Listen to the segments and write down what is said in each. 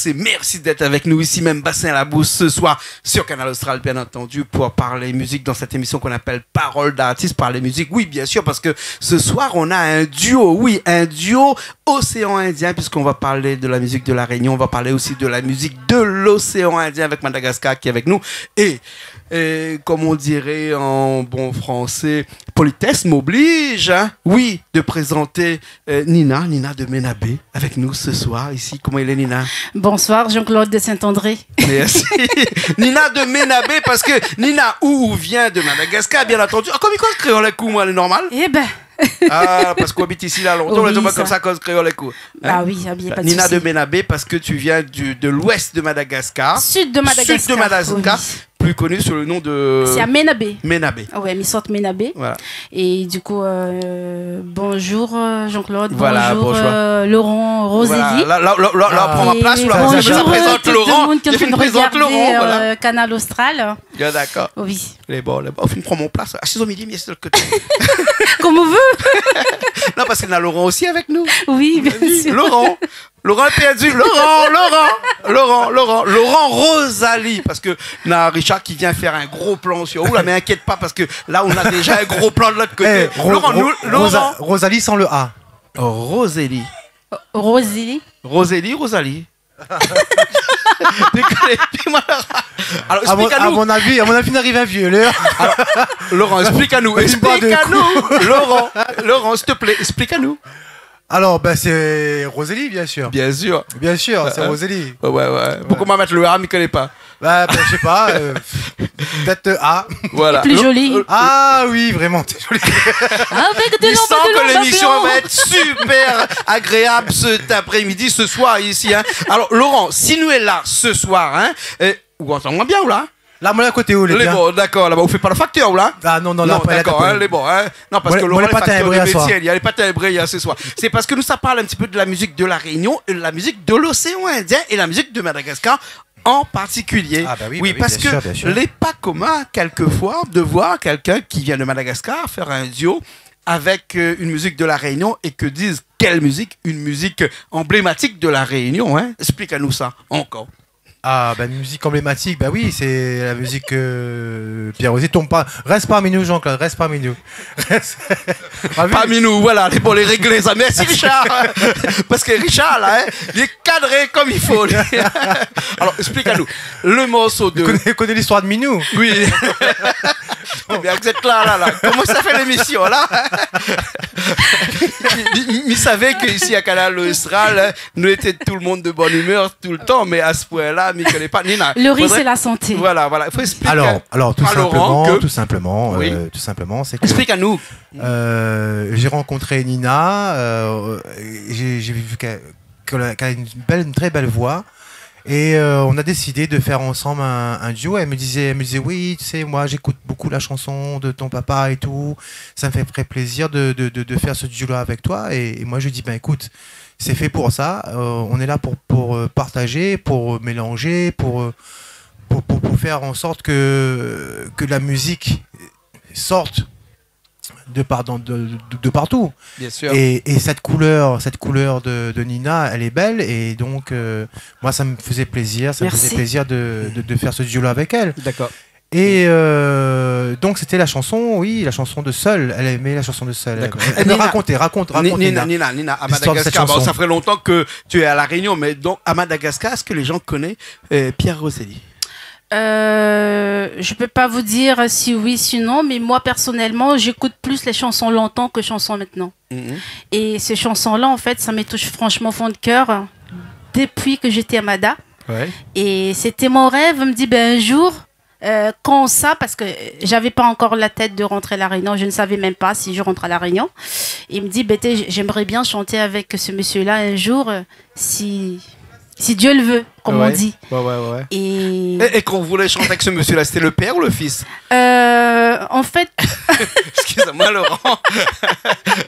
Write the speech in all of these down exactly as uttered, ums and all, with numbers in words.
Et merci d'être avec nous ici même, Bassin Labous, ce soir sur Kanal Austral, bien entendu, pour parler musique dans cette émission qu'on appelle Parole d'artiste, parler musique. Oui, bien sûr, parce que ce soir, on a un duo, oui, un duo océan Indien, puisqu'on va parler de la musique de la Réunion, on va parler aussi de la musique de l'océan Indien avec Madagascar qui est avec nous. Et, et comme on dirait en bon français, politesse m'oblige, hein, oui, de présenter euh, Nina, Nina de Ménabé, avec nous ce soir ici. Koman i lé, Nina ? Bonsoir, Jean-Claude de Saint-André. Merci. Nina de Ménabé, parce que Nina, ou, ou vien de Madagascar, bien entendu. Ah, kom i koz kréol èk ou, moin, lé normal ? Eh ben. Ah, parske ou abit isi la lontan, ou la di pa konmsa, koz kréol èk ou. Hein ? Ah oui, ah oui, pas de souci. Nina de Ménabé, parce que tu viens du, de l'ouest de Madagascar. Sud de Madagascar, sud de Madagascar, oui. Plus connu sous le nom de... Sé a Ménabé. Ménabé. Ah ouais, mi sort Ménabé. Voilà. Et du coup, euh, bonjour, euh, Jean-Claude, voilà, bonjour, bonjour. Euh, Laurent, Rosélie. Voilà, la, la, la, la, la, pran mon plas, la, bonjour, euh, tout le monde qui est en train de regarder, euh, Kanal Austral. Bien, d'accord. Oui. Lé bon, lé bon. Ou fine pran mon plas. Asiz o milié, mi asiz de lot koté. Comme on veut. Non, parske néna Laurent aussi avec nous. Oui, bien sûr. Laurent. Laurent lé perdu. Laurent, Laurent, Laurent, Laurent, Laurent, Rosalie, parske néna Richard qui vient faire un gros plan sur ou la, mais inquiète pas, parce que là, on a déjà un gros plan de l'autre côté. Eh, Ro-, Laurent, Ro-, nous, Rosa-, Laurent. Rosalie sans le A. Rosélie. Rosélie. Rosélie, Rosalie. Décollez, puis moi, alors, à mon, explique à nous. À mon avis, à mon avis, on arrive à vieux, là. Alors, Laurent, explique à nous, explique à nous. Laurent, Laurent, s'il te plaît, explique à nous. Alors, ben, c'est Rosélie, bien sûr. Bien sûr. Bien sûr, c'est Rosélie. Ouais, ouais, ouais. Pourquoi ma mèt le A, mi koné pa. Bah, ben, je sais pas, euh, peut-être A. Voilà. Plus jolie. Ah oui, vraiment, t'es jolie. Avec des longs, des longs, des longs. Je sens que l'émission va être super agréable cet après-midi, ce soir ici, hein. Alors, Laurent, si nou lé la ce soir, hein, euh, ou antann amoin bien, ou la ? La, moin lé a koté ou, lé bien. Lé bon, d'accord, laba, ou fé pa le facteur, ou la ? Ah non, non, non, la, pa la, d'accord, hein, lé bon, hein. Non, parske Laurent, le facteur de métier, li lé pa timbré, hein, ce soir. C'est parce que nous, ça parle un petit peu de la musique de la Réunion, et de la musique de l'océan Indien et la musique de Madagascar en particulier. Ah bah oui, oui, bah oui, bien sûr, bien sûr. Oui, parce que lé pa komin, quelquefois, de voir quelqu'un qui vient de Madagascar faire un duo avec, euh, une musique de la Réunion et que disent, quelle musique, une musique emblématique de la Réunion, hein. Explique à nous ça encore. Ah, ben, une musique emblématique, ben oui, c'est la musique, euh, Pierre Rosélie, tombe pas, reste parmi nous, Jean-Claude, reste parmi nous. Reste, ah oui. Parmi nous, voilà, lé bon, lé réglé sa. Merci, Richard. Parske Richard, la, hein, li lé kadré konm i fo, li. Alors, explique à nous. Le morceau de... Ou koné, ou koné l'histoire de Minou ? Oui. Mé zot lé la, la. Koman sa fé l'émission, la ? Mi, mi, mi savé ke isi a Kanal Austral, hein, nou lété tout le monde de bonne humeur tout le temps, mé a se poin-la, mi koné pa. Nina, le riz, c'est la santé. Voilà, voilà. Fo expliké à Laurent ke... Alors, alors, tout simplement, tout simplement, euh, tout simplement, c'est que, euh, j'ai rencontré Nina, euh, j'ai, j'ai vu qu'elle, qu'elle a, qu'elle a une belle, une très belle voix. Et, euh, on a décidé de faire ensemble un, un duo. Elle me disait, elle me disait, « Oui, tu sais, moi, j'écoute beaucoup la chanson de ton papa et tout. Ça me fait très plaisir de, de, de, de faire ce duo-là avec toi. » Et, et moi, je dis, « Ben, écoute, c'est fait pour ça. Euh, on est là pour, pour, euh, partager, pour mélanger, pour, euh, pour, pour, pour faire en sorte que, que la musique sorte de par-, dans, de, de, de partout. » Bien sûr. Et, et cette couleur, cette couleur de, de Nina, elle est belle. Et donc, euh, moi, ça me faisait plaisir, ça me faisait plaisir de, de, de faire ce duo-là avec elle. Merci. D'accord. Et, euh, donc, c'était la chanson, oui, la chanson de Seul. Elle aimait la chanson de Seul. D'accord. Elle, elle me racontait, raconte, raconte, Nina, Nina, Nina, à Madagascar, bon, ça fait longtemps que tu es à La Réunion, mais donc, à Madagascar, est-ce que les gens connaissent, euh, Pierre Rosélie ? Euh, je peux pas vous dire si oui, si non, mais moi, personnellement, j'écoute plus les chansons longtemps que chansons maintenant. Mhm. Et ces chansons-là, en fait, ça me touche franchement au fond de cœur, euh, depuis que j'étais à Mada. Ouais. Et c'était mon rêve, mi di, ben, un jour, euh, kan sa, parce que j'avais pas encore la tête de rentrer à La Réunion, je ne savais même pas si je rentre à La Réunion. Et mi di, ben, té, j'aimerais bien chanter avec ce monsieur-là un jour, euh, si, si Dieu le veut, comme on dit. Ouais, ouais, ouais, ouais. Et... Et, et quand vous voulez chanter avec ce monsieur-là, c'était le père ou le fils ? Euh, en fait, Excusez-moi, Laurent.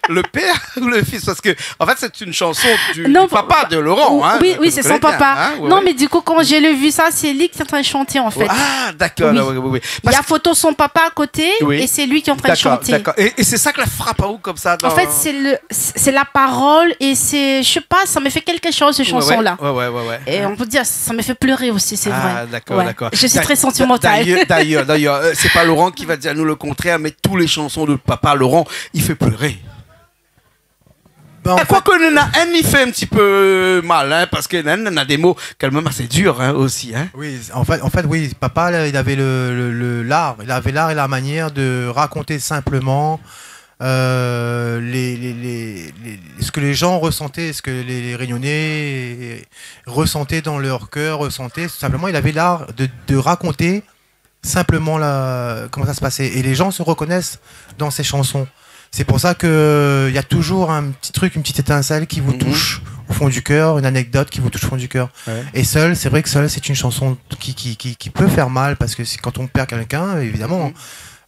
Le père ou le fils ? Parce que, en fait, c'est une chanson du, du papa de Laurent, hein, que vous connaissez bien, hein, ouais, ouais. Non, mais du coup, quand j'ai le vu ça, c'est lui qui est en train de chanter, en fait. Ah, d'accord, oui. Oui, oui, oui. Il y a photo son papa à côté et c'est lui qui est en train de chanter. D'accord, d'accord. Et, et c'est ça qui la frappe à vous comme ça dans... En fait, c'est le, c'est la parole et c'est, je sais pas, ça me fait quelque chose, cette chanson-là. Ouais, ouais, ouais, ouais, ouais. Et on peut dire, ça me fait pleurer aussi, c'est vrai. Ah, d'accord, d'accord. Ouais. Je suis très sentimentale. D'a-, d'ailleurs, d'ailleurs, d'ailleurs, euh, c'est pas Laurent qui va dire à nous le contraire, mais tous les chansons de papa Laurent, il fait pleurer. Ben, en fait, quoique, néna inn i fé in ti pé mal, hein, parce que néna, néna des mots quand même assez durs, hein, aussi, hein. Oui, en fait, en fait, oui, papa, là, il avait le, le, le, l'art, il avait l'art et la manière de raconter simplement, euh, les, les, les, les, ce que les gens ressentaient, ce que les, les Réunionnais ressentaient dans leur cœur, ressentaient. Tout simplement, il avait l'art de, de raconter simplement la, comment ça se passait. Et les gens se reconnaissent dans ses chansons. C'est pour ça que il y a toujours un petit truc, une petite étincelle qui vous touche au fond du cœur, une anecdote qui vous touche au fond du cœur. Ouais. Et Seul, c'est vrai que Seul, c'est une chanson qui, qui, qui, qui peut faire mal, parce que c'est quand on perd quelqu'un, évidemment,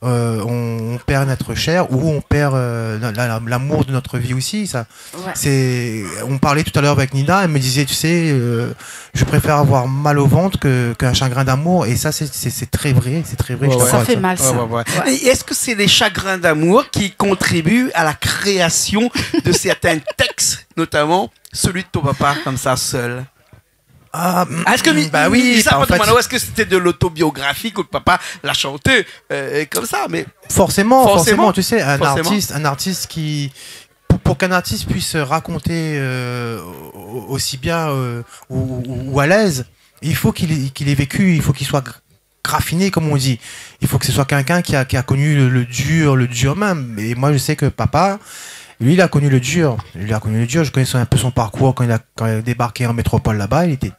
euh, on, on perd notre chair ou on perd, euh, la, la, la, l'amour de notre vie aussi. Ça, Ouais. C'est, on parlait tout à l'heure avec Nina, elle me disait, tu sais, euh, je préfère avoir mal au ventre que, qu'un chagrin d'amour. Et ça, c'est, c'est, c'est très vrai, c'est très vrai, je suis d'accord avec ça. Ouais, ouais. Ça fait mal, ça. Ouais, ouais, ouais. Ouais. Et est-ce que c'est les chagrins d'amour qui contribuent à la création de certains textes, notamment celui de ton papa, comme ça, Seul ? Ah, est-ce que mi-, bah oui, mi-, mi sa pa demann aou, est-ce que c'était de l'autobiographie que le papa l'a chanté, euh, comme ça, mais forcément, forcément, forcément, tu sais, un artiste, un artiste qui, pour, pour qu'un artiste puisse raconter, euh, au-, aussi bien, euh, ou, ou, ou à l'aise, il faut qu'il ait, qu'il ait vécu, il faut qu'il soit gr-, raffiné, comme on dit. Il faut que ce soit quelqu'un qui a, qui a connu le, le dur, le dur même. Et moi, je sais que papa, lui, il a connu le dur. Il a connu le dur. Je connais son, un peu son parcours quand il a, quand il a débarqué en métropole là-bas. Il était,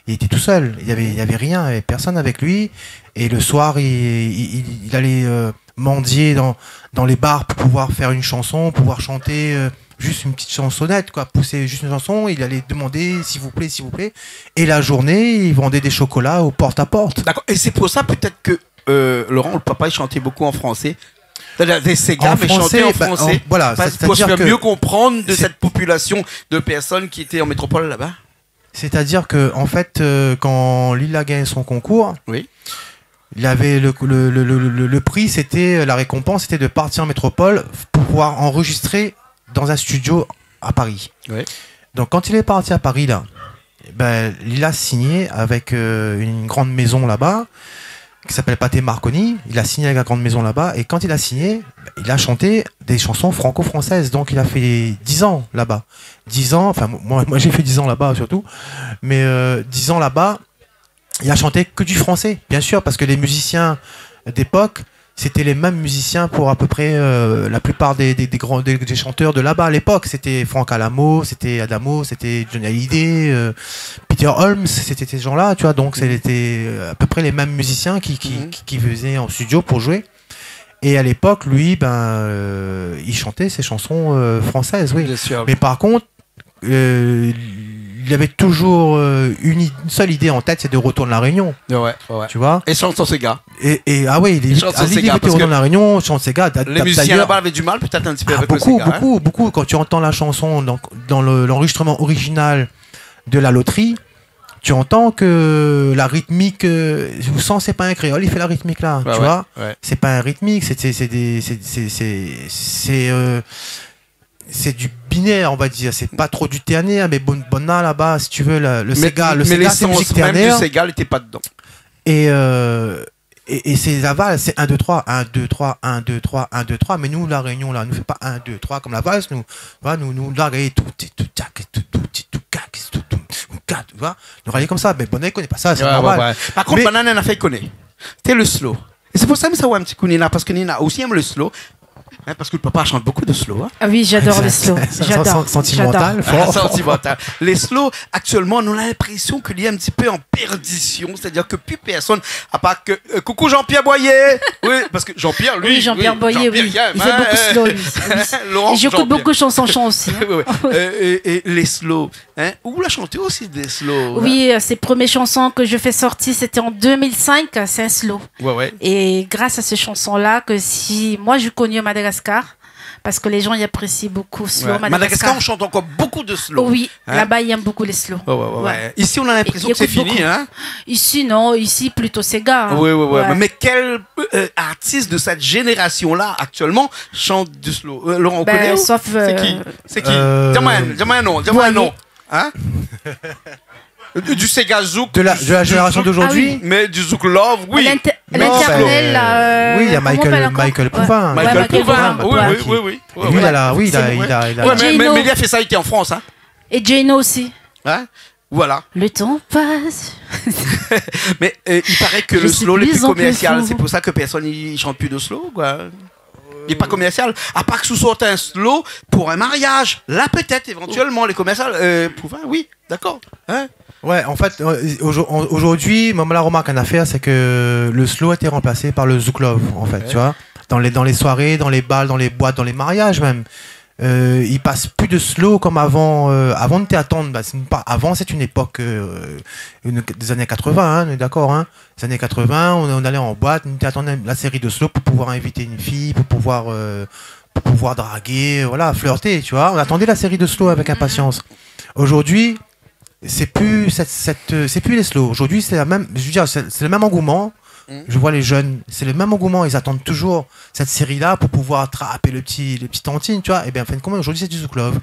il était tout seul. Il y avait, il y avait rien, il y avait personne avec lui. Et le soir, il, il, il, il allait, euh, mendier dans, dans les bars pour pouvoir faire une chanson, pouvoir chanter, euh, juste une petite chansonnette, quoi. Pousser juste une chanson, il allait demander, s'il vous plaît, s'il vous plaît. Et la journée, il vendait des chocolats au porte-à-porte. D'accord. Et c'est pour ça peut-être que, euh, Laurent, le papa, il chantait beaucoup en français. C'est-à-dire des ségas, mais chanter en français, bah, en, voilà, c'est-à-dire que pour se faire mieux comprendre de cette population de personnes qui étaient en métropole là-bas. C'est-à-dire que, en fait, euh, quand li la gagn son concours, oui, il avait le, le, le prix, c'était, la récompense, c'était de partir en métropole pour pouvoir enregistrer dans un studio à Paris. Oui. Donc, quand il est parti à Paris, là, ben, il a signé avec, euh, une grande maison là-bas, qui s'appelle Pathé Marconi. Il a signé avec la grande maison là-bas. Et quand il a signé, il a chanté des chansons franco-françaises. Donc, il a fait dix ans là-bas. Dix ans, enfin, moi, moi, j'ai fait dix ans là-bas surtout. Mais, euh, dix ans là-bas, il a chanté que du français, bien sûr, parce que les musiciens d'époque, c'était les mêmes musiciens pour à peu près, euh, la plupart des, des, des grands, des, des chanteurs de là-bas à l'époque. C'était Franck Alamo, c'était Adamo, c'était Johnny Hallyday, euh, Peter Holmes, c'était ces gens-là, tu vois. Donc, c'était, euh, à peu près les mêmes musiciens qui, qui, qui, qui venaient en studio pour jouer. Et à l'époque, lui, ben, euh, il chantait ses chansons, euh, françaises, oui. Bien sûr. Mais par contre, euh, il avait toujours, euh, une i-, une seule idée en tête, c'est de retourner La Réunion. Ouais, ouais, ouais. Tu vois ? Et chanter séga. Et, et, ah oui, il, ah, lui, il veut retourner La Réunion, chanter séga. D'a-, d'a-, d'ailleurs, les musiciens là-bas avaient du mal peut-être un petit peu avec le séga, hein ? Ah, beaucoup, beaucoup, beaucoup. Quand tu entends la chanson, donc, dans le, l'enregistrement original de La Loterie, tu entends que la rythmique, euh, ou sans, c'est pas un créole, il fait la rythmique là, tu vois ? Ouais, ouais. C'est pas un rythmique, c'est, c'est, c'est des, c'est, c'est, c'est, c'est, euh, c'est du binaire, on va dire. C'est pas trop du ternaire, mais bon, bon, là, là-bas, si tu veux, le, le séga, le séga, c'est musique ternaire. Mais l'essence même du séga, elle était pas dedans. Et, euh, et, et c'est la valse, c'est un, deux, trois, un, deux, trois, un, deux, trois, un, deux, trois. Mais nous, La Réunion, là, nou fé pa un, deux, trois comme la valse, nou. Voilà, nou, nou, la, tout, tout, tout, tac, tout, tout, tac, tout, tout, tac, tu vois. Nou ralé comme ça, mais bon, i koné pa sa, c'est normal. Ouais, ouais, ouais. Par contre, banna néna fé koné. Té le slow. É sé pou sa mi sa wè in ti kou Nina, parske Nina osi èm le slow. Hein, parce que le papa chante beaucoup de slow, hein. Ah oui, j'adore le slow. J'adore. Sen-, sen-, sentimental, j'adore. Fort, fort. Sentimental. Les slow, actuellement, on a l'impression qu'il est un petit peu en perdition, c'est-à-dire que plus personne, à part que, euh, coucou Jean-Pierre Boyer. Oui, parce que Jean-Pierre, lui, oui, Jean-Pierre Boyer, oui. Il fait beaucoup slow, lui. Laurent Jean-Pierre. Et j'écoute beaucoup Chanson Chan aussi, hein. Oui, oui. Euh, et, et les slow, hein, ou la chanté osi dé slow, hein ? Oui, euh, ses premières chansons que je fais sortir, c'était en deux mille cinq, c'est un slow. Ouais, ouais. Et grâce à ces chansons-là, que si moi je connais au Madagascar, Madagascar, parce que les gens, ils apprécient beaucoup slow. Ouais. Madagascar, on chante encore beaucoup de slow. Oui, hein ? Là-bas, ils aiment beaucoup les slow. Ouais, ouais, ouais, ouais. Ici, on a l'impression que c'est fini, hein ? Ils écoutent beaucoup. Ici, non, ici, plutôt séga, hein. Oui, oui, oui. Ouais. Mais, mais quel, euh, artiste de cette génération-là, actuellement, chante du slow ? Euh, Laurent, on connaît, ou ? Ben, sauf, euh, c'est qui ? C'est qui ? Euh, dis-moi un, dis-moi un nom, dis-moi un nom. Boyer. Hein ? Du, du séga zouk, de la, du, de la génération d'aujourd'hui ? Ah oui. Mais du zouk love, oui. À l'inter-, à l'international, euh, comment on appelle encore ? Oui, il y a Michael, Michael Pouvin. Ouais, Michael Pouvin, oui, oui, oui, oui. Et lui, il a la, oui, il a, il a, il a... Ouais, mais, mais, mais il a fait ça, il était en France, hein. Et Djeno aussi. Hein ? Voilà. Le temps passe. Mais, euh, il paraît que le slow, il est plus commercial. Je suis de plus en plus fou. C'est pour ça que personne, il chante plus de slow, quoi. Il est pas commercial. À part que si ou sort un slow pour un mariage, là, peut-être, éventuellement, les commerciales, euh, Pouvin, oui, d'accord. Hein ? Ouais, en fait, euh, aujourd-, en, aujourd'hui, moin, ma la remark in afèr, c'est que le slow a été remplacé par le zouk love, en fait, tu vois. Dans les, dans les soirées, dans les bals, dans les boîtes, dans les mariages même. Euh, i pass pi de slow konm avan. Euh, avan, nou té atann, bah, sé pa, avan, sé in épok, euh, in, dé zané katrovin, hein, nou lé dakor, hein. Zané katrovin, nou, nou alé an boîte, nou té atann la séri de slow pou pouvoir invit in fiy, pou pouvoir, euh, pou pouvoir dragué, voilà, flirté, tu vois. Nou atandé la séri de slow avèk inpasians. Aujourd'hui, sé pi sèt, sèt, euh, sé pi lé slow. Aujourd'hui, sé la mèm, je veux dire, sé, sé le mèm angouman. Mm. Je vois les jeunes, sé le mèm angouman. Ils attendent toujours cette série-là pour pouvoir attraper le petit, le petit tantine, tu vois. Eh bien, en fin de compte, aujourd'hui, c'est du zouk love.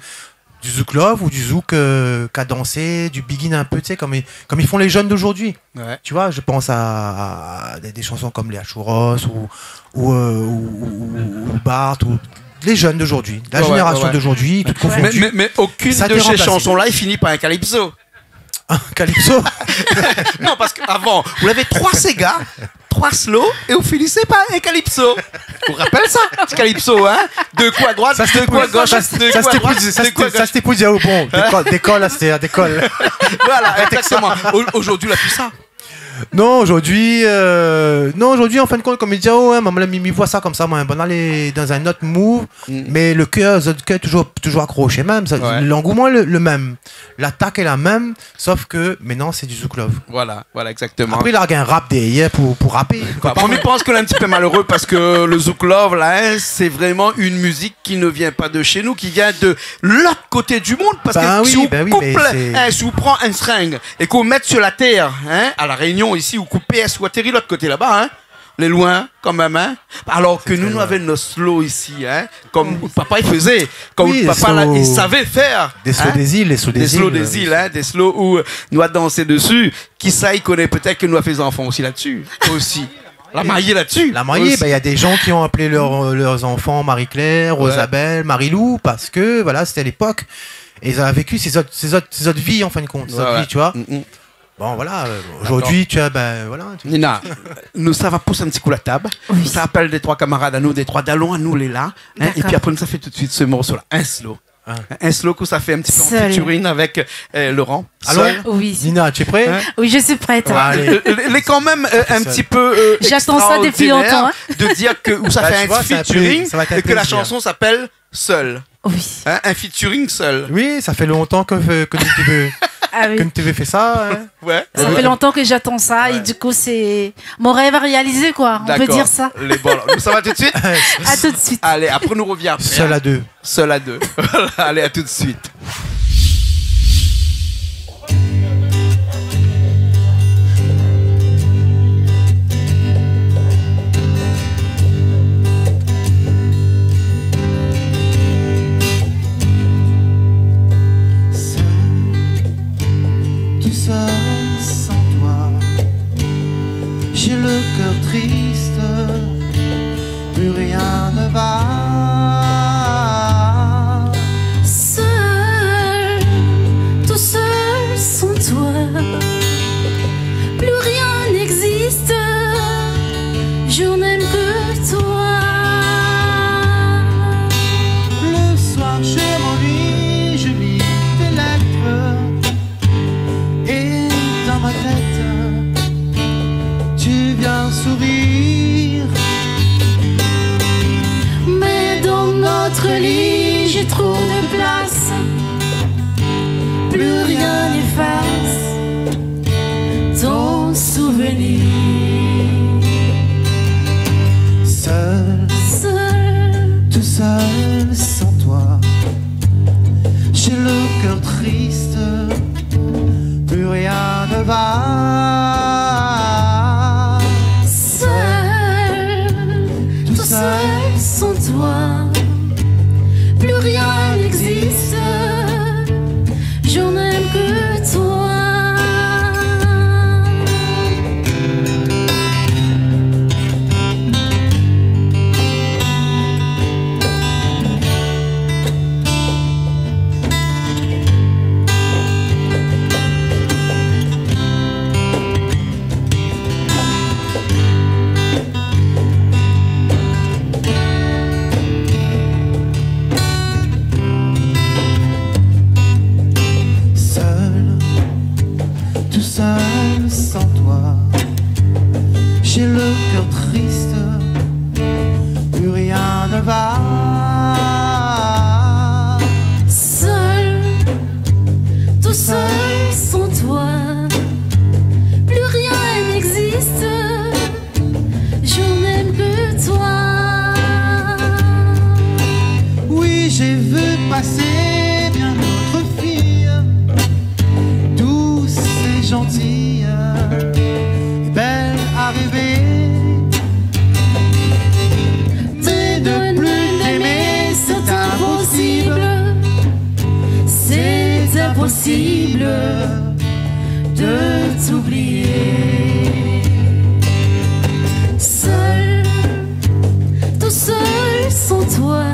Du zouk love ou du zouk, euh, cadencé, du biguine un peu, tu sais, comme ils, comme ils font les jeunes d'aujourd'hui. Ouais. Tu vois, je pense à, à des, des chansons comme les Achour Os ou, ou, euh, ou, ou, ou, ou Bart, ou les jeunes d'aujourd'hui, la génération d'aujourd'hui, tout confondu. Ouais, ouais, ouais. Mais, mais, mais aucune de ces chansons-là, il finit par un calypso. Ça a été remplacé. Un calypso ? Non, parce qu'avant, vous avez trois ségas, trois slow, et vous finissez par un calypso. Ou rapèl sa, ti calypso, hein ? Deux coups à droite, deux coups à gauche, deux coups à droite, deux coups à gauche. Sa, sa, sété pou dir, sa, sété pou dir, oh, bon, dékol, dékol, astèr, dékol. Voilà, exactement. Au-, aujourd'hui, la pi sa. Non, aujourd'hui, euh, non, aujourd'hui, en fin de compte, konm mi di, oh, ouais, moin, mi, mi voi sa konmsa, moin, bon, alé dan in ot move, mm, mé le kèr, le kèr toujour, toujour akroshé mèm, sa, ouais, l'angouman lé, lé mèm. L'atak lé la mèm, sof ke mintnan, sé du zouk love. Voilà, voilà, exactement. Apré, la gingn rap dèrièr pou, pou rapé. Bah, moin, mi pans ke lé in ti pé malheureux parce que le zouk love, là, hein, c'est vraiment une musique qui ne vient pas de chez nous, qui vient de l'autre côté du monde, parce que si ou koup, hein, si ou pran in seringue é k'ou mèt sur la terre, hein, à La Réunion, ici, ou koup, si ou atéri lot koté laba, hein, lé loin kan mèm, hein. Alors que nous, nous avions nos slow ici, hein, comme papa, il faisait, comme papa, là, il savait faire, hein. Oui, slow. Des slow des îles, les slow des îles, hein, des slow où, euh, nou la dansé dessus. Kisa i koné, peut-être que nou la fé zanfan osi la-dessus, aussi. La marié la-dessus. La marié, aussi. Ben, il y a des gens qui ont appelé leur, leurs enfants Marie-Claire, ouais, Rosabelle, Marie-Lou, parce que, voilà, c'était l'époque. Et ils ont vécu ces autres, ces autres, ces autres vies, en fin de compte, ces autres vies, tu vois. Ouais, ouais. Mm, mm. Bon, voilà, euh, aujourd'hui, tu as, ben, voilà, tu... Nina, nou sava pous in ti kou la tab. Oui. Nou sa apèl dé troi kamarad anou, dé troi dalon anou, lé la, hein, é pi apré, nou sa fé tout de suite ce morceau-là. D'accord. Un slow. Ah. Un slow k'ou sa fé in ti pé en featuring avec, euh, Laurent. Seul. Allons. Oui. Nina, tu es prête ? Hein ? Oui, je suis prête. Allez. Euh, euh, lé kan mèm, euh, un petit peu, euh, extraordinaire de dire que ou sa fé un featuring et que la chanson s'appelle Seul. Bah, tu vois, c'est un peu, c'est un peu... Oui. Hein, un featuring Seul. Oui, ça fait longtemps que, que nous devions, que nous devions faire ça, hein. Ah oui. Ouais. Ça fait longtemps que j'attends ça, et du coup, c'est mon rêve à réaliser, quoi. On peut dire ça. D'accord. Lé bon, alor, nou sava tout de suite ? À tout de suite. Allez, après, nou revien après, hein. Seul à deux. Seul à deux. Voilà, allez, à tout de suite. Seul, tout seul, sans toi, j'ai le cœur triste, plus rien ne va. Seul, tout seul, sans toi, plus rien n'existe, je n'aime que toi. Le soir, je m'ennuie, je lis tes lettres. Et dans ma tête, tu viens sourire. Mais dans notre lit, j'ai trop de place. Plus rien n'efface ton souvenir. Seul, seul, tout Seul sans toi, j'ai le cœur triste, plus rien ne va. Seul, tout seul sans toi, plus rien n'existe, je n'aime que toi. Seul, tout seul sans toi, j'ai le cœur triste, plus rien ne va. Seul, tout seul sans toi, plus rien n'existe, je n'aime que toi. Oui, j'ai vu passer bien d'autres filles, douces et gentilles, et belles à rêver. Mais de plus t'aimer, c'est impossible. C'est impossible de t'oublier. Seul, tout seul sans toi,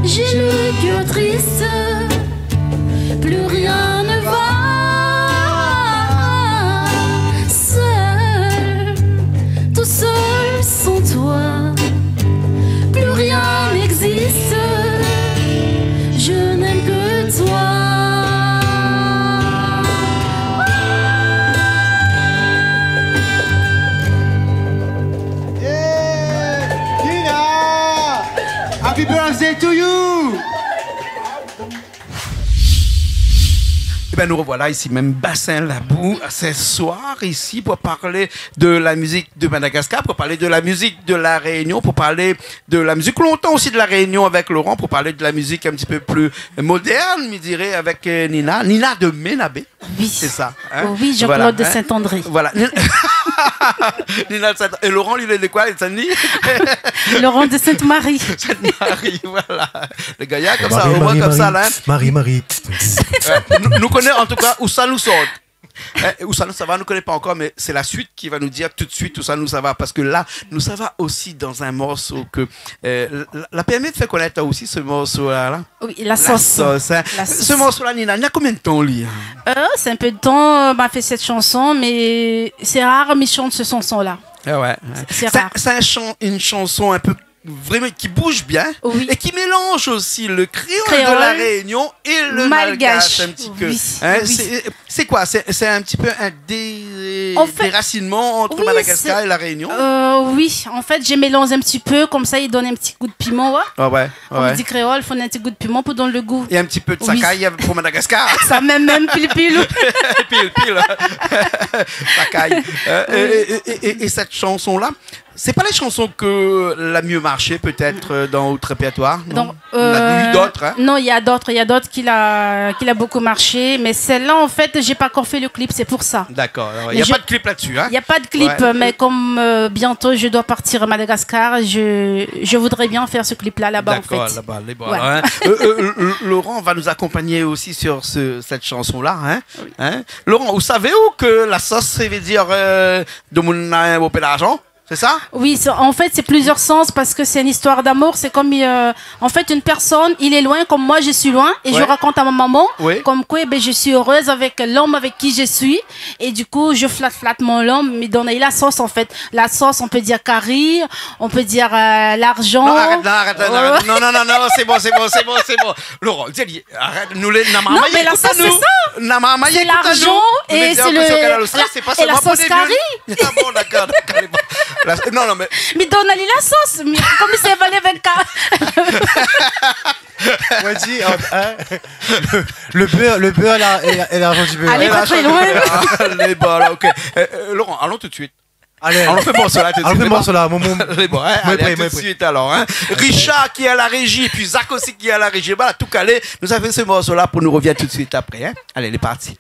j'ai le cœur triste, plus rien ne va. Seul, tout seul sans toi, plus rien n'existe, je n'aime que toi. Yeah! Nina! Happy birthday to you! Eh ben, nous revoilà ici même, Bassin Labou, ce soir ici pour parler de la musique de Madagascar, pour parler de la musique de La Réunion, pour parler de la musique longtemps aussi de La Réunion avec Laurent, pour parler de la musique un petit peu plus moderne, je dirais, avec, euh, Nina. Nina de Menabe. Oui. C'est ça, hein ? Oui, Jean-Claude de Saint-André. Voilà, hein ? Voilà. Nina de Saint-, et Laurent, lui, il est de quoi, il est de Saint-Denis ? Laurent de Sainte-Marie. Sainte-Marie, voilà. Le gars, comme ça, Marie, au moins Marie, comme ça, Marie, là, hein. Marie, Marie. Euh, nous, nous connaît en tout cas où ça nous sort. Hein, où ça nous sava, nous connaît pas encore, mais c'est la suite qui va nous dire tout de suite où ça nous sava, parce que là, nous sava aussi dans un morceau que, euh, la, la permet de faire connaître aussi ce morceau-là, là. Oui, La Sauce. La Sauce, hein. La Sauce. Ce morceau-là, Nina, il y a combien de temps, lui, hein ? Euh, c'est un peu de temps, euh, m'a fait cette chanson, mais c'est rare, mais je chante ce chanson-là. Ah ouais, ouais. C'est, c'est rare. C'est un, c'est un chan-, une chanson un peu vraiment qui bouge bien, oui, et qui mélange aussi le créole de La Réunion et le malgache un petit peu. Malgache. Oui, hein, oui. C'est, c'est quoi ? C'est, c'est un petit peu un dé-, en fait, déracinement entre Madagascar et La Réunion ? Euh, oui, en fait, je mélange un petit peu, comme ça, il donne un petit goût de piment, ouais. Ah ouais. Comme dit créole, faut un petit goût de piment pour donner le goût. Et un petit peu de sacaille pour Madagascar. Ça même, même, pile, pile. Pile, pile. Sacaille. Euh, et, et, et, et, et cette chanson-là, c'est pas les chansons que la mieux marché, peut-être, euh, dans votre répertoire, non ? Donc, euh, il y en a eu d'autres, hein ? Non, il y a d'autres, il y a d'autres qui l'a, qui l'a beaucoup marché, mais celle-là, en fait, j'ai pas encore fait le clip, c'est pour ça. D'accord, alors, il y a pas de clip là-dessus, hein ? Mais je, il y a pas de clip, ouais, mais comme, euh, bientôt je dois partir à Madagascar, je, je voudrais bien faire ce clip-là, là-bas, en fait. D'accord, là-bas, les bras, hein. Ouais. Euh, euh, euh, Laurent va nous accompagner aussi sur ce, cette chanson-là, hein. Oui. Hein ? Laurent, ou savé ou ke La Sauce, sa i vé dir, euh, demoun na in bonpé larzan ? C'est ça ? Oui, c'est, en fait, c'est plusieurs sens parce que c'est une histoire d'amour. C'est comme, euh, en fait, une personne, il est loin, comme moi, je suis loin, et je raconte à ma maman, comme quoi, eh ben, je suis heureuse avec l'homme avec qui je suis, et du coup, je flatte, flatte mon homme, mi donn ali la sauce, en fait. La sauce, on peut dire carry, on peut dire, euh, l'argent. Non, arrête, non, arrête, non, arrête. Non, non, non, non, c'est bon, c'est bon, c'est bon, c'est bon. Laurent, dis-lui, arrête, nou lé, na marmay i ékout anou. Non, mais la sauce, c'est ça. Na marmay i ékout anou. C'est l'argent et c'est le, la, et la sauce carry. Ah bon, d'accord, d'accord, bon. La, non, non, mais... Mi donn ali la sauce, mi, comme c'est valé vingt-quatre. On dit, euh, hein, le, le beurre, le beurre là, et, et l'argent du beurre. Allez, pas très loin. Allez, bon, alors, ok. Euh, euh, Laurent, allons tout de suite Alé, alon fé morso la tout suit, lé bon. Alon fé morso la, mon, mon. Lé bon, in. Moin lé pré, moin lé pré. Alé, tout suit alor, in. Richard ki lé a la réji, épi Zak osi ki lé a la réji. Voilà, tout kalé. Nou sa fé se morso la pou nou rovien tout suit apré, in. Alé, lé parti.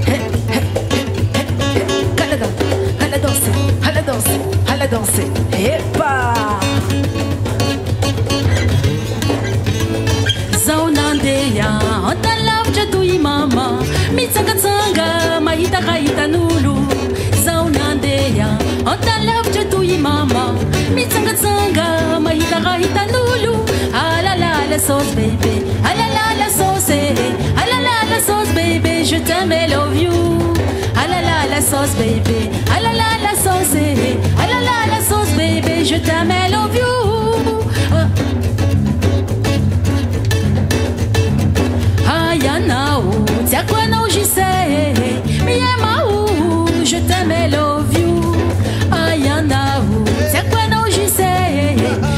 Hé, hé, hé, hé, hé, hé. Ala dans, ala dans, ala dans, ala dans. Épa! Zao na ndeha, anta lavitra toy mama. Mitsangatsanga, mahita rahitan'olo. Zao na ndeha, anta lavitra toy mama. Mitsangatsanga, mahita rahitan'olo. Ah la la la sauce bébé, ah la la la sauce, eh, eh. Ah la la la sauce bébé, je t'aime, I love you. Ah la la la sauce bébé, ah la la la sauce, eh, eh. Ah la la la sauce bébé, je t'aime, I love you. Ah. Ayana o, tia kwena o J C, mi ema o, je t'aime, I love you. Ayana o, tia kwena o J C,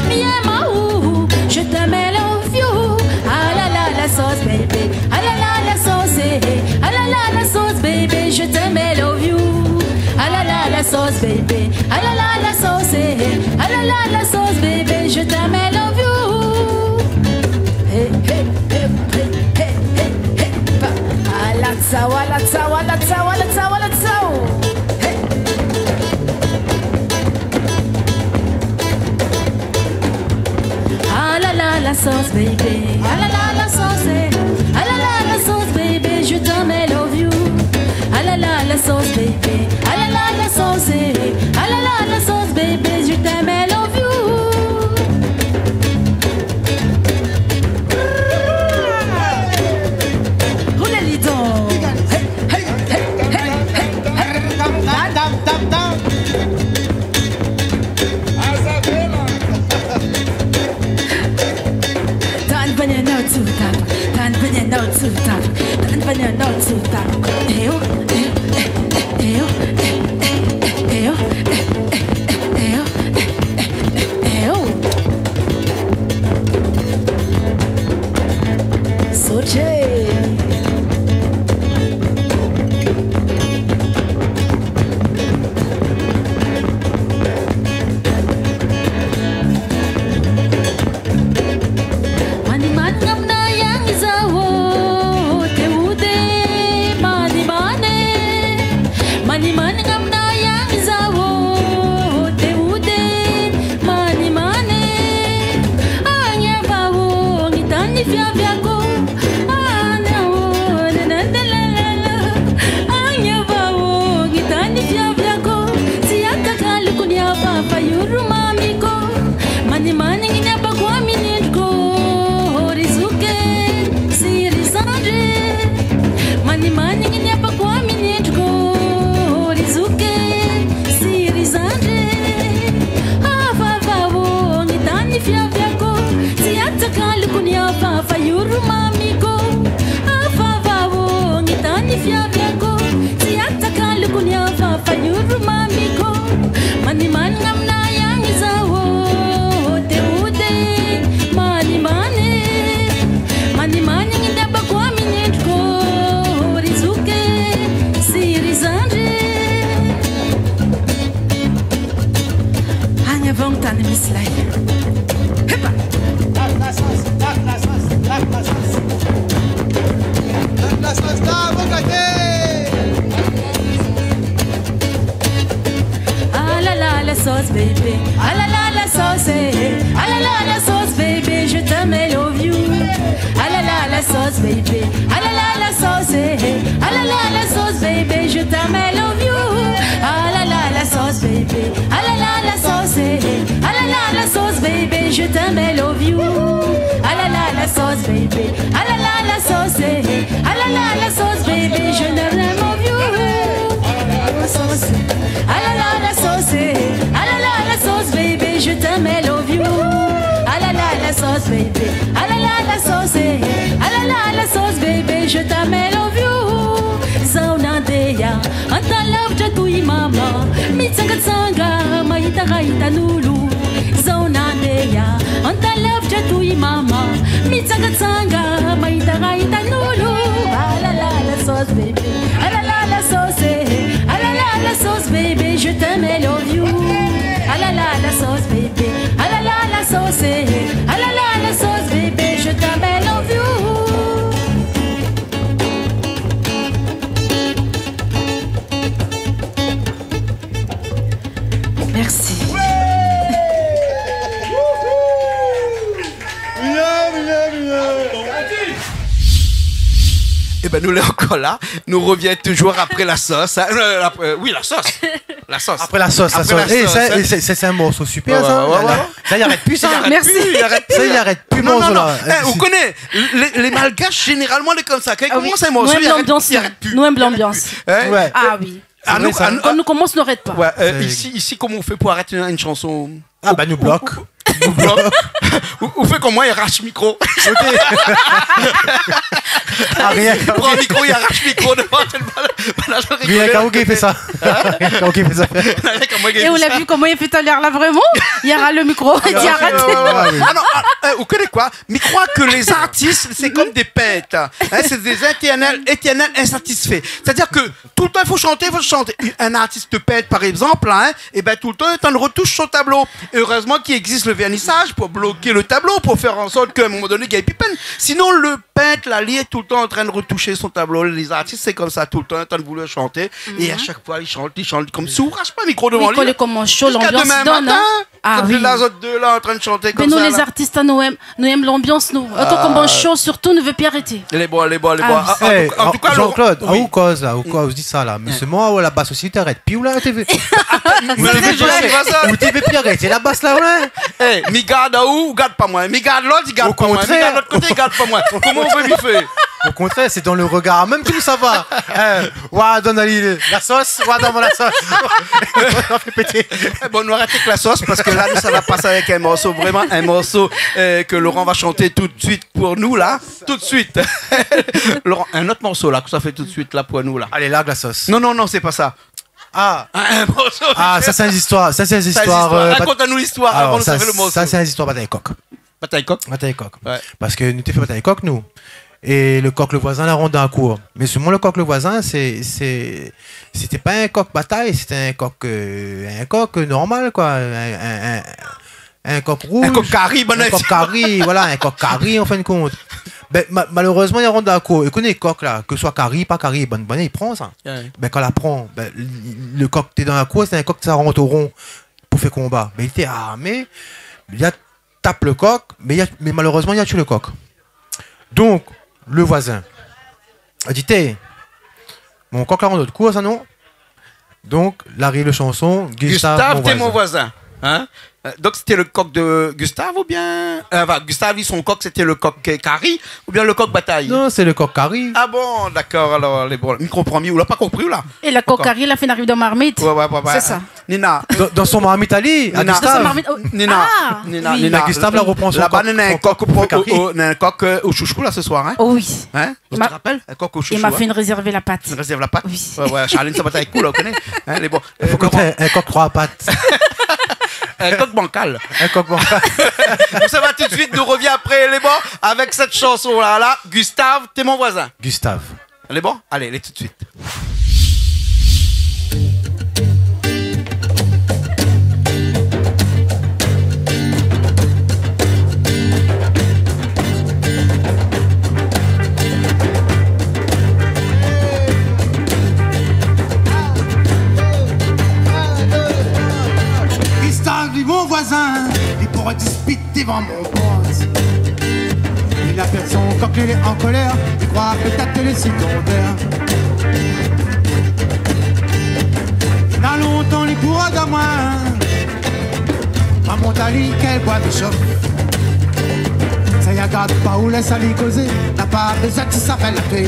mi ema o, je t'aime, I love you. Ah la la la sauce bébé, ah la la la sauce, eh, eh. Ah la la la sauce bébé, je t'aime, I love you. Ah la la la sauce bébé, ah la la la sauce, eh, eh. Ah la la la sauce bébé, je t'aime, I love you. Hé, hé, hé. Pa. Ala tsao, ala tsao, ala tsao, ala tsao, ala tsao. Hé. Ah la la la sauce bébé, ah la la la sauce, eh. Ah la la la sauce bébé, je t'aime, I love you. Ah la la la sauce bébé, ah la la la sauce, eh. Ah la la la sauce bébé, je t'aime, I love you. Roule les dents. Hey, hey, hey, hey, hey, hey. Tam, tam, tam, tam. Tan benen o tu tap, tan benen o tu tap, tan benen o tu tap. Eh oh, eh, eh, eh, eh oh, eh, eh, eh, oh, eh, eh, eh, oh, eh, eh, eh, oh. Soté. Mani mani ngam na yang zao, te ude, mani mani. Mani mani ngam na yang zao, te ude, mani mani. Anya vao, ngi tani fiavia ko. Anya o, na, na, na, la, la, la. Anya vao, ngi tani fiavia ko. Tia kaka lukunia pa, pa yuru mami ko. Mani mani nginia pa kwa minit ko, ori zuke, siri sandre. Mani mani nginia pa kwa minit ko, ori zuke, siri sandre. Afa vao, ngi tani fiavia ko, tia taka lukunia pa, pa yuru mami ko. Afa vao, ngi tani fiavia ko, tia taka lukunia pa, pa yuru mami ko. Mani mani ngam na yang zao, te ude, mani mani. Mani mani nginia pa kwa minit ko, ori zuke, siri sandre. Anya vao ngtani mislay. Hepa. Lak la sos, lak la sos, lak la sos. Lak la sos, la, bon gate. Ah la la la sauce bébé, ah la la la sauce, eh, eh. Ah la la la sauce bébé, je t'aime, I love you. Ah la la la sauce bébé, ah la la la sauce, eh, eh. Ah la la la sauce bébé, je t'aime, I love you. Ah la la la sauce bébé, ah la la la sauce, eh, eh. Ah la la la sauce bébé, je t'aime, I love you. Ah la la la sauce bébé, ah la la la sauce, eh, eh. Ah la la la sauce bébé, je t'aime, I love you. Ah la la la sauce, eh, eh. Ah la la la sauce bébé, je t'aime, I love you. Ah la la la sauce bébé, ah la la la sauce, eh, eh. Ah la la la sauce bébé, je t'aime, I love you. Zao na ndeha, anta lavitra toy mama. Mitsangatsanga, mahita rahitan'olo. Zao na ndeha, anta lavitra toy Katsanga, maïta, raïta, noulou. Ah la la, la sauce bébé. Ah la la, la sauce, eh. Ah la la, la sauce bébé, je t'aime, I love you. Ah la la, la sauce bébé. Ah la la, la sauce, eh. Ah la la, la sauce bébé, je t'aime, I love you. Merci. Bien, bien, bien. Eh ben, nou lé ankor la. Nou revien toujour apré la sos, hein. Euh, apré, euh, oui, la sos. La sos. Apré la sos, la sos. Apré la sos, hein. É sa, é sé, sé, sé in morso super, sa. Ouais, ouais, ouais, ouais. La, la, sa, i arèt pi, sa. Merci. I arèt pi, i arèt pi. Non, non, non. Sa, i arèt pi, morso-la. Eh, ou koné, lé, lé Malgash, zénéralman, lé konmsa. Kan i komans in morso, i arèt, i arèt pi. Ah oui. Nou èm lanbians, nou. Nou èm lanbians. Hein ? Ouais. Ah oui. Sé vré, sa. Anou, anou, kan nou komans, nou arèt pa. Ouais, euh, isi, isi, koman ou fé pou arèt in, in shanson ? Ah, ben, nou blok. Ou, ou, ou blok. Ou, ou fé koman, i arash mikro. Oké. Ah, rien. I pran mikro, i arash mikro dovan tout le moun. Voilà, je rigole. Rien k'ou i fé sa. Hein ? Rien k'ou i fé sa. Rien k'moin i fé sa. É ou la vi koman li la fé talèr la, vréman ? Li arèt le mikro, li arèt. Ah, ouais, ouais, ouais. Ah non, ah, euh, ou koné koi ? Mi kroi ke lé zartis, sé kom dé pint. Hein, sé dé étèrnèl, étèrnèl insatisfé. Sétadir ke toultan i fo shanté, i fo shanté. In artis pint, par égzanp, la, hein, é ben, toultan li lé antrin rotoush son tablo. Erèzman k'i égzis le vèrnisaz pou blok le tablo, pou fé an sort ke, a in moman doné, i gingn pi pinn. Sinon, le pint, la, li lé toultan antrin rotoush son tablo. Lé zartis, sé konmsa, toultan antrin voulu shanté. É a shak foi, li shant, li shant, kom si ou arash pa le mikro dovan li. Oui, kan lé koman sho, ziska lanbians domin matin, hein. Ah oui. Zot lé la, zot dé la, antrin shanté konmsa, la. Mé nou, lé zartis, nou èm, nou èm lanbians, nou. Kan i komans sho, sirtou, nou vé pi arété. Lé bon, lé bon, lé bon. Ah oui. Ah, an tou, an tou ka, Jean-Claude, oui. Aou koz, la, aou koz, di sa, la. Mé sé moin, la bas osi, i arèt pi, ou la, té vé. Mé sé vré. Ou té vé pi arété la bas, la, ou la. Eh, mi gard aou, ou gard pa moin. Mi gard lot, i gard pa moin. Okontrèr. Mi gard lot koté, i gard pa moin. Koman ou vé mi fé ? Okontrèr, sé dan le regar mèm ke nou sava. Eh, Wa, donn ali la sos, wa, donn amoin la sos. Sa fé pété. Eh bon, nou arèt avèk la sos parske la, nou sava pas avèk in morso, vréman in morso, euh, ke Laurent va shanté tout de suite pou nou, la. Tout de suite. Laurent, in ot morso, la, ke sa fé tout de suite, la, pou nou, la. Alé, larg la sos. Non, non, non, sé pa sa. Ah. In, in morso. Ah, sa, sé in zistoir. Sa, sé in zistoir, euh, rakont anou listoir avan nou fé le morso. Alor, sa, sa, sé in zistoir batay kok. Batay kok. Batay kok. Ouais. Parske nou té fé batay kok, nou. É le kok le voizin la rant dan la kour. Mé solman le kok le voizin, sé, sé, sété pa in kok batay, sété in kok, euh, in kok, euh, normal, koi. In, in, in, in kok rouz. In kok kari, bann... In kok kari, voilà, in kok kari, an fin de kont. Ben, ma-, malérèzman, li rant dan la kour. É koné kok la, ke soi kari, pa kari, bann, bann, li pran sa. Ouais. Ben, kan la pran, ben, le, le kok té dan la kour, sé in kok sa rant o ron pou fé konba. Ben, li té armé, li la tap le kok, mé li la, mé malérèzman, li la tié le kok. Donk, le voizin la di : « Té, mon kok la rant dan out kour, sa, non ? » Donk, la ariv le shanson, Gustave, mon voizin. Gustave, t'es mon voisin, hein ? Euh, donk, sété le kok de Gustave oubien, euh, anfin, Gustave, son kok, sété le kok, euh, kari oubien le kok batay ? Non, sé le kok kari. Ah bon, dakor, alor, lé bon. Mi konpran mié, ou la pa konpri, ou la ? É la kok kari, la fine ariv dan marmit. Ouais, ouais, ouais, ouais. Sé sa. Nina. Dan, dan son marmit ali, a Gustave. Nina. Dan son marmit, oh. Nina. Ah. Nina, oui. Nina, Gustave la repran son kok, son kok pou fé kari. Laba, néna in kok, o, o, néna in kok, euh, o shoushou, la, se soir, hein ? Oh oui. Hein ? Ou té rapèl ? In kok o shoushou, hein ? I ma fine rézèrv la pat. Fine rézèrv la pat ? Oui. Ouais, ouais, Charline, sa va èt kool, la, ou koné. Hein, lé bon. Euh, Laurent. Fo kont in, in kok troi pat. In kok bankal. In kok bankal. Nou sava tout de suite, nou revien apré, lé bon, avèk sèt shanson-la, la, Gustave, t'es mon voisin. Gustave. Lé bon ? Alé, lé tout de suite. Gustave, mon voisin, li pou dispit dovan mon port. Li la pèrd son kok, li lé an kolèr, li kroi pétèt ke lé sitron vèr. Na lontan li kour dan moin. Ma mont ali, kèl boi mi shof. Sa i agard pa ou, lès ali kozé, na pa bezoin ti sa fé la pé.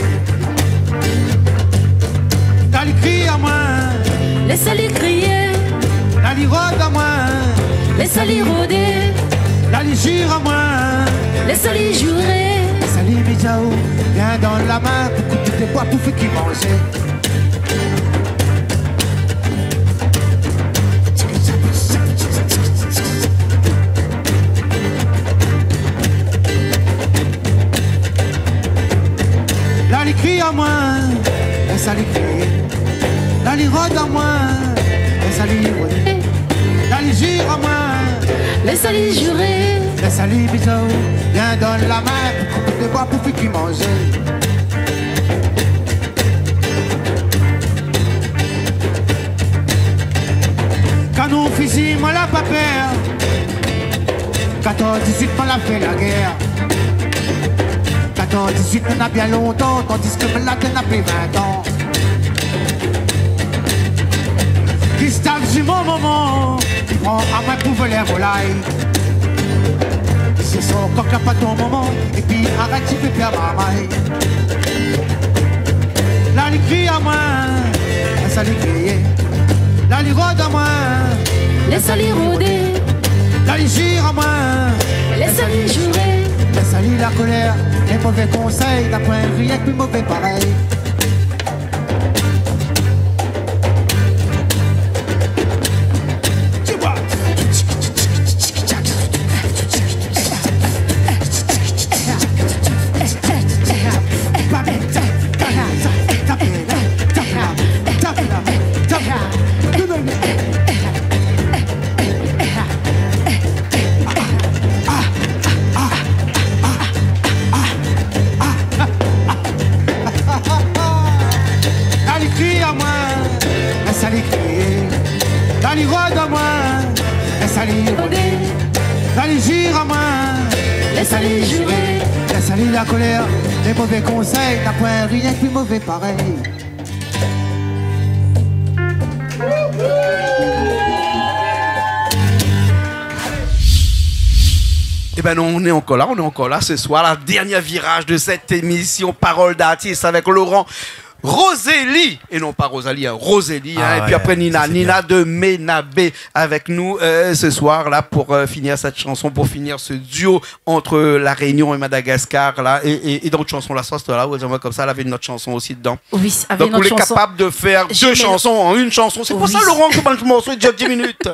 La li kri amoin. Lès ali krié. La li rod amoin. Lès ali rodé. La li zir amoin. Lès ali zouré. Lès ali mi di aou, vien donn la min pou koup dé boi pou fé kui manzé. Moin, lès ali krié. La li rod amoin, lès ali rodé. La li zir amoin, lès ali ziré. Lès ali bizou, vien donn la min, koup de boi pou fini manzé. Kanon, fizi, moin la pa pèr. Katorz dizuit, moin la fé la guèr. Katorz dizuit, néna bien lontan, tandis ke moin la tèn na pli vin tan. Gustave Dumont, momon, li pran amoin pou volèr volay. Sé son kok la pa ton momon, épi arèt ti pé pèr marmay. La li kri amoin, lès ali krié. La li rod amoin, lès ali rodé. La li zir amoin, lès ali ziré. Lès ali la kolèr, lé mové konsèy, na poin rienk pli mové parèy. La li kri amoin, lès ali krié. La li rod amoin, lès ali rodé. La li zir amoin, lès ali ziré. Lès ali la kolèr, lé mové konsèy, na poin rienk pli mové parèy. Eh ben non, on est encore là, on est encore là ce soir, la dernière virage de cette émission Parole d'artiste avec Laurent Roselli, et non pas Rosalie, hein, Roselli, hein, et puis après Nina, Nina de Ménabé avec nous, euh, ce soir là pour, euh, finir cette chanson, pour finir ce duo entre La Réunion et Madagascar là, et, et, et dans une chanson, la sauce là, ou konmsa, lavé une autre chanson aussi dedans. Oui, lavé une autre chanson. Donc on est capable de faire deux chansons en une chanson. C'est pour ça, Laurent, ke bann morso i dir dix minutes.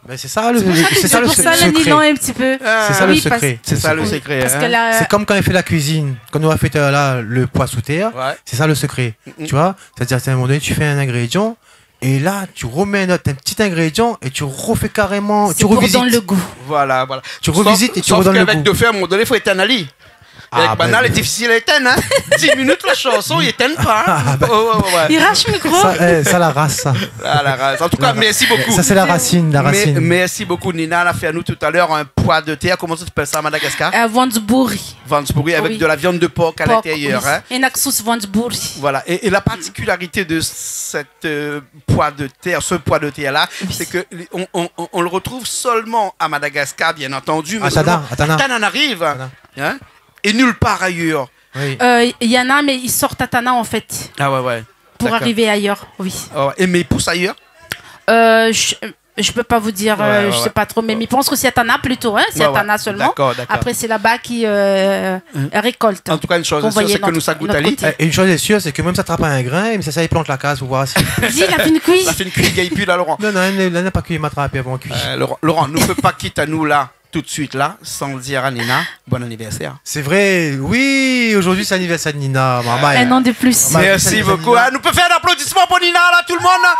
Mais c'est ça le, c'est ça le secret. C'est pour ça, Nina, un petit peu. C'est ça le secret. C'est ça le secret, hein. Parce que là, c'est comme quand il fait la cuisine, kan nou la fé la, le poi sou tèr. Ouais. C'est ça le secret. Tu vois ? C'est-à-dire, c'est à un moment donné, tu fais un ingrédient, et là, tu remets un autre, un petit ingrédient, et tu refais carrément, tu revisites. C'est pour donner le goût. Voilà, voilà. Tu revisites et tu redonnes le goût. Sauf qu'avec de fer, à un moment donné, faut éteindre ali. Ah, ben. Avèk banna, lé difisil a étinn, hein. Dix minutes la chanson, i étinn pa, hein. Ah, ben. Ouais, ouais, ouais, ouais. I rash mikro. Ça, eh, ça, la race, ça. Ah, la race. En tout cas, merci beaucoup. Ça, c'est la racine, la racine. Merci beaucoup, Nina. La fé anou tout à l'heure un pois de terre. Comment ça s'appelle ça à Madagascar ? Euh, vandzbouri. Vandzbouri avec de la viande de porc à l'intérieur, hein. Oui. Porc, oui. Néna sos vandzbouri. Voilà. Et, et la particularité de cette, euh, pois de terre, ce pois de terre-là, c'est que on, on, on, on le retrouve seulement à Madagascar, bien entendu, mais seulement à Tananarive, hein, et nulle part ailleurs. Oui. Euh, néna, mais i sort Tana, en fait. Ah ouais, ouais. D'accord. Pour arriver ailleurs, oui. Ah ouais. Et mais i pous ailleurs ? Euh, je, je peux pas vous dire, euh, je sais pas trop, mais mi pans ke sé Tana plutôt, hein, sé Tana seulement. Ouais, ouais. D'accord, d'accord. Après, c'est là-bas qui, euh, récolte. En tout cas, une chose est sûre, c'est que nou sa gout ali. Qu'on voyait notre côté. Euh, une chose est sûre, c'est que même si sa trap in grin, mé sa, sa i plant la kaz pou voir si... Di, la fine kui. La fine kui, gingn pi la, Laurent. Non, non, la, la pa kui, ma trap avan kui. Euh, Laurent, Laurent, nou pé pa kit anou la tout de suite là, sans dire à Nina, bon anniversaire. C'est vrai, oui, aujourd'hui c'est anniversaire de Nina, maman. Un an de plus. Maman, c'est anniversaire de Nina. Merci beaucoup. Ah, nou pé fé in aplodisman pou Nina, là, tout le monde, là.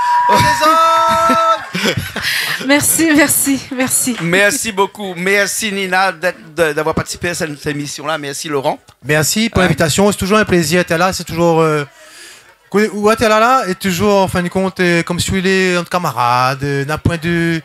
Merci, merci, merci. Merci beaucoup. Merci, Nina, d'être, de, d'avoir participé à cette, cette émission-là. Merci, Laurent. Merci pour l'invitation. C'est toujours un plaisir d'être là. C'est toujours, euh, Ke, ou atèr la, la, é toujour, an fin de kont, euh, konm si ou lé ant kamarad, euh, na poin de,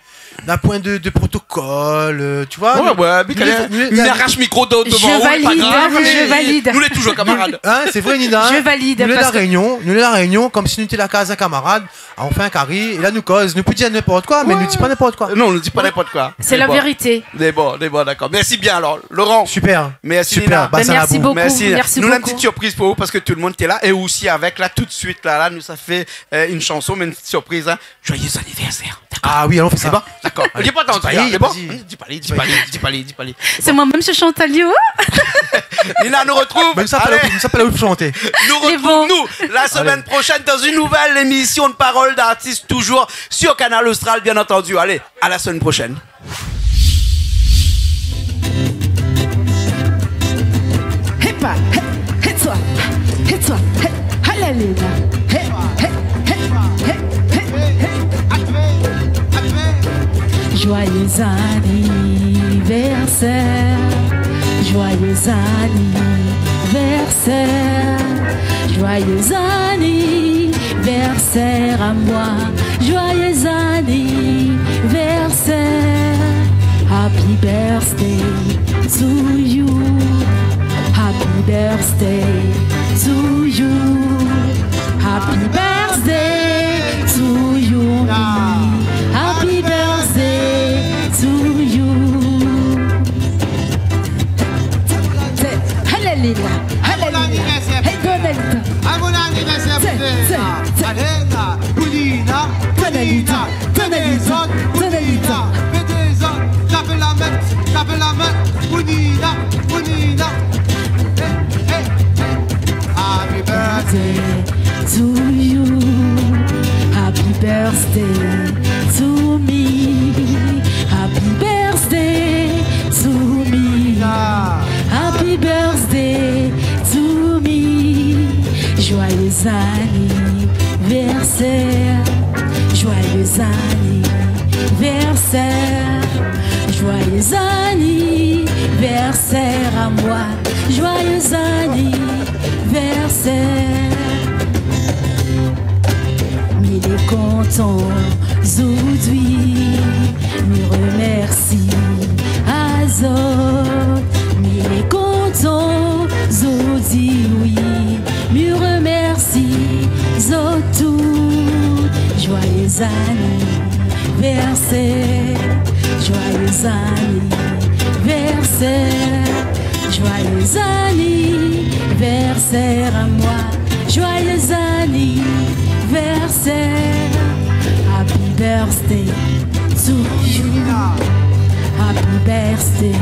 na poin de, de protokol, euh, tu vois. Ouais, ouais, mé nou lé, nou lé, mi arash mikro de, devan ou, lé pa grav, mé nou lé toujour kamarad. Je valide. Je valide. Hein, sé vré, Nina, hein ? Je valide, nou lé La Rényon, nou lé La Rényon, konm si nou té la kaz in kamarad, on fé in kari, é la nou koz, nou pé dir ninport koi, mé nou di pa ninport koi. Non, nou di pa ninport koi. C'est la vérité. Mé bon, mé bon, dakor. Mèrsi bien alor, Laurent. Super. Mèrsi, Nina. Super. Bah, merci beaucoup. Merci. Merci beaucoup. Nou néna in ti surpriz pou ou parske tout le monde té la é osi avèk la tout de suite la, la nou sa fé, euh, in shanson, mé in ti surpriz, hein. Joyeux anniversaire. Dakor ? Ah oui, alon fé sa. Sé bon ? Dakor. Alé. Di pa, di pa, di pa. Di pa, di pa, di pa. C'est moi-même, je chante à Lyon. Nina, nou retrouv. Mé sa pa la, sa pa la pou shanté. Lé bon. Nou retrouv, nou, la semaine prochaine dans une nouvelle émission de Parole d'artiste, toujours sur Kanal Austral, bien entendu. Allez, à la semaine prochaine. Hépa, hé, hé, toi, hé, toi, hé, hé. Anniversaire, joyeux anniversaire, joyeux anniversaire à moi, joyeux anniversaire. Happy birthday to you. Happy birthday to you. Happy birthday to you. Happy birthday to you. Hallelujah. Hallelujah. Hey, bon anniversaire. A bon anniversaire pou ou. Alé la, pou Nina, pou Nina. Tanalita, Tanalita, Tanalita. Fé dézord, tapé la min, tapé la min. Pou Nina, pou Nina. Hey, hey, hey. Happy birthday to you. Happy birthday to me. Happy birthday to me. Happy birthday to me. Joyeux anniversaire. Joyeux anniversaire. Joyeux anniversaire à moi. Joyeux anniversaire. Mi lé kontan zordi, mi remèrsi azot. Mi lé kontan zordi, oui, mi remèrsi zot tout. Joyeux anniversaire, joyeux anniversaire. Joyeux anniversaire à moi. Joyeux anniversaire. Happy birthday to you. Happy birthday